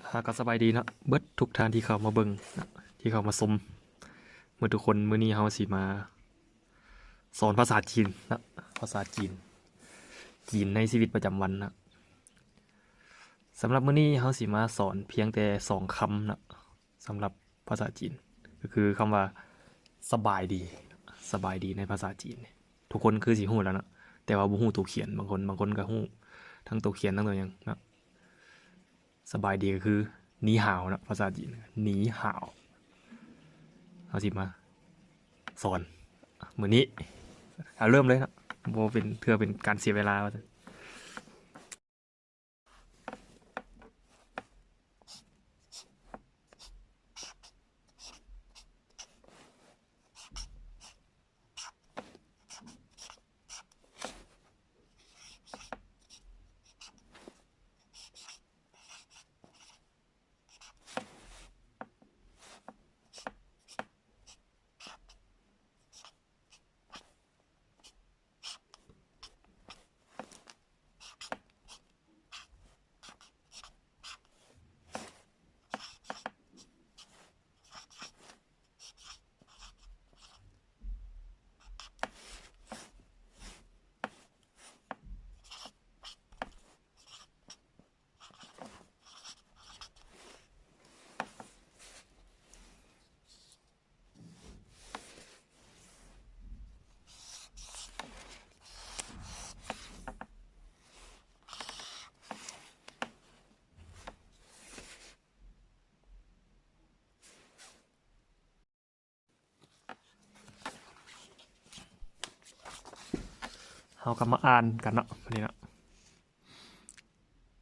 ອ່າ ກໍສະບາຍດີເນາະ ເບິດທຸກທ່ານທີ່ເຂົ້າມາເບິ່ງເນາະ ທີ່ເຂົ້າມາຊົມ ເບິດທຸກຄົນ. ມື້ນີ້ເຮົາຊິມາສອນພາສາຈີນເນາະ ພາສາຈີນ ຈີນໃນຊີວິດປະຈຳວັນເນາະ. ສຳລັບມື້ນີ້ເຮົາຊິມາສອນພຽງແຕ່ສອງຄຳເນາະ ສຳລັບພາສາຈີນ ກໍຄືຄຳວ່າ ສະບາຍດີ ສະບາຍດີໃນພາສາຈີນ ທຸກຄົນຄືຊິຮູ້ແລ້ວເນາະ ແຕ່ວ່າບໍ່ຮູ້ໂຕຂຽນ. ບາງຄົນ ບາງຄົນກໍຮູ້ທັງໂຕຂຽນທັງໂຕຫຍັງເນາະ. ສະບາຍດີກໍຄື ໜີຫາວເນາະ ພາສາຈີນ ໜີຫາວ. ເຮົາຊິມາສອນມື້ນີ້ ເອົາເລີ່ມເລີຍເນາະ ບໍ່ເປັນ ເພື່ອເປັນການເສຍເວລາວ່າຊັ້ນ. ເຮົາກໍມາອ່ານກັນເນາະ ບາດນີ້ເນາະ.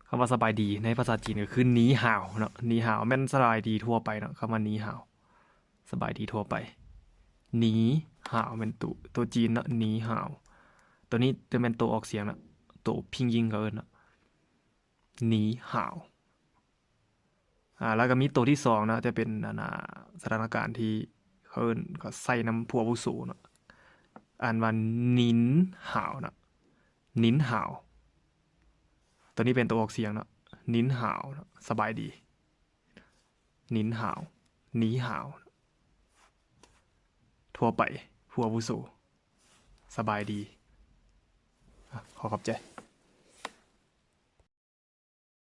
ຄຳວ່າສະບາຍດີໃນພາສາຈີນກໍຄື ໜີຫາວເນາະ ໜີຫາວແມ່ນສະບາຍດີທົ່ວໄປເນາະ. ຄຳວ່າໜີຫາວ ສະບາຍດີທົ່ວໄປ ໜີຫາວແມ່ນໂຕ ໂຕຈີນເນາະ ໜີຫາວ. ໂຕນີ້ຈະແມ່ນໂຕອອກສຽງເນາະ ໂຕພິງຍິງເຂົາເອີ້ນເນາະ ໜີຫາວ. ອ່າ ແລ້ວກໍມີໂຕທີສອງເນາະ ຈະເປັນ ອັນ ອ່າ ສະຖານະການທີ່ເຂົາເອີ້ນ ເຂົາໃຊ້ນຳຜູ້ອາວຸໂສເນາະ ອ່ານວ່າ ໜິນຫາວເນາະ ໜິນຫາວ. ໂຕນີ້ເປັນໂຕອອກສຽງເນາະ ໜິນຫາວເນາະ ສະບາຍດີ ໜິນຫາວ ໜີຫາວ. ທົ່ວໄປ ຜູ້ອາວຸໂສ ສະບາຍດີ. ຂໍຂອບໃຈ.